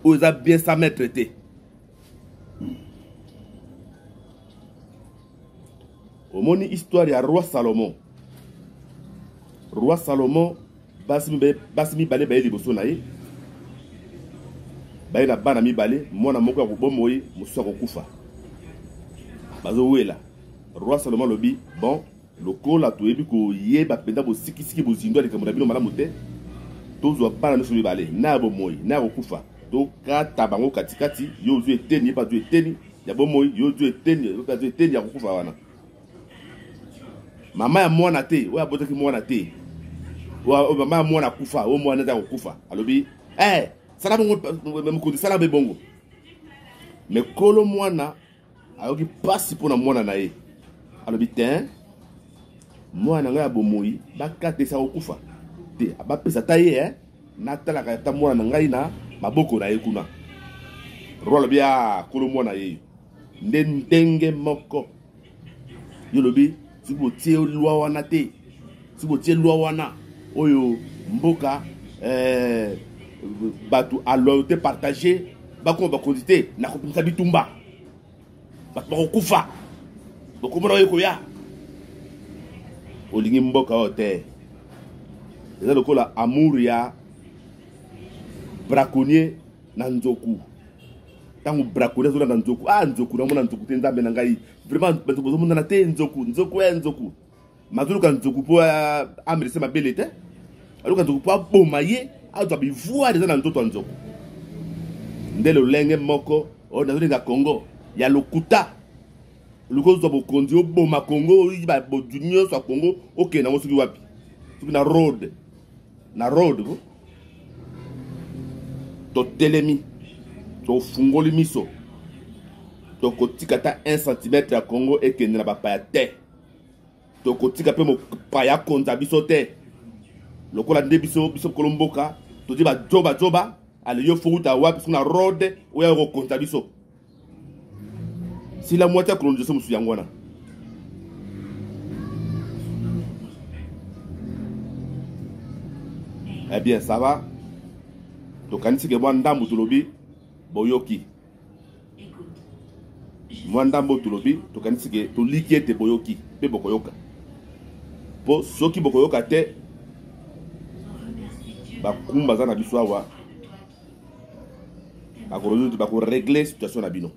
Oyo eza bien sans maître te. Omoni histoire ya roi Salomon. Roi Salomon basi mibale baye liboso na ye baye na bana mibale mwana moko ya kobomoi mosusu ya kokufa bazowela roi Salomon alobi bon Lokola toyebi koyeba mpenza bosikisiki bozindo ya likambo na bino malamu te, tozwa bana nyonso mibale, na ya bomoi na ya kokufa, tokata bango katikati, yo ozwi eteni, ye mpe azwi eteni ya bomoi, yo ozwi eteni, ye mpe azwi eteni ya kokufa wana. Mama ya mwana te, oyo abotaki mwana te, oyo mama ya mwana akufa, oyo mwana aza kokufa, alobi eh, sala bongo mokonzi, sala be bongo. Me kolo mwana ayoki mpasi mpo na mwana na ye alobi te mwana na ngai ya bomoi bakata esi akokufa te bapesa ata ye eh? natalaka ata mwana na ngai na maboko na ye kuna roi alobi a ah, kolo mwana ye nde ndenge moko yo olobi soki botie loi wana te soki botie loi wana oyo mboka eh, bato a loyauté partage bakoma bakonzi te nakobimisa bitumba bato bakokufa bokomona oyo ekoya olingi mboka oyo te eza lokola amour ya braconnier na nzoku ntango braconnier azolanda nzoku ah nzoku namona nzoku te nzambe na ngai vraiment bato bozomonana te nzoku nzoku ya nzoku mazoluka nzoku mpo amelise mabele te aluka nzoku mpo aboma ye azwa bivoire eza na nzoto ya nzoku nde lolenge moko oyo nazolinga congo ya lokuta oluki ozwa bokonzi oboma congo oyiba bozwi nyonso ya congo okende yango soki wapi soki na road na road ko totelemi tofungoli miso tokotika ata 1 cm ya congo ekende na bapaya te tokotika mpe mopaya akonza biso te lokola nde biso biso kolo mboka tozi bajobajoba ale yo fowuta wapi soki na rode oyo akokonza biso sila mwati ya colonisation mosusu yango wana eh bien ça va tokanisi ke mwa ndambu tolobi boyoki mwa ndambo tolobi tokanisi ke toliki ete boyoki mpe bokoyoka mpo soki bokoyoka te bakumba aza na biso awa bakoregle situation na bino.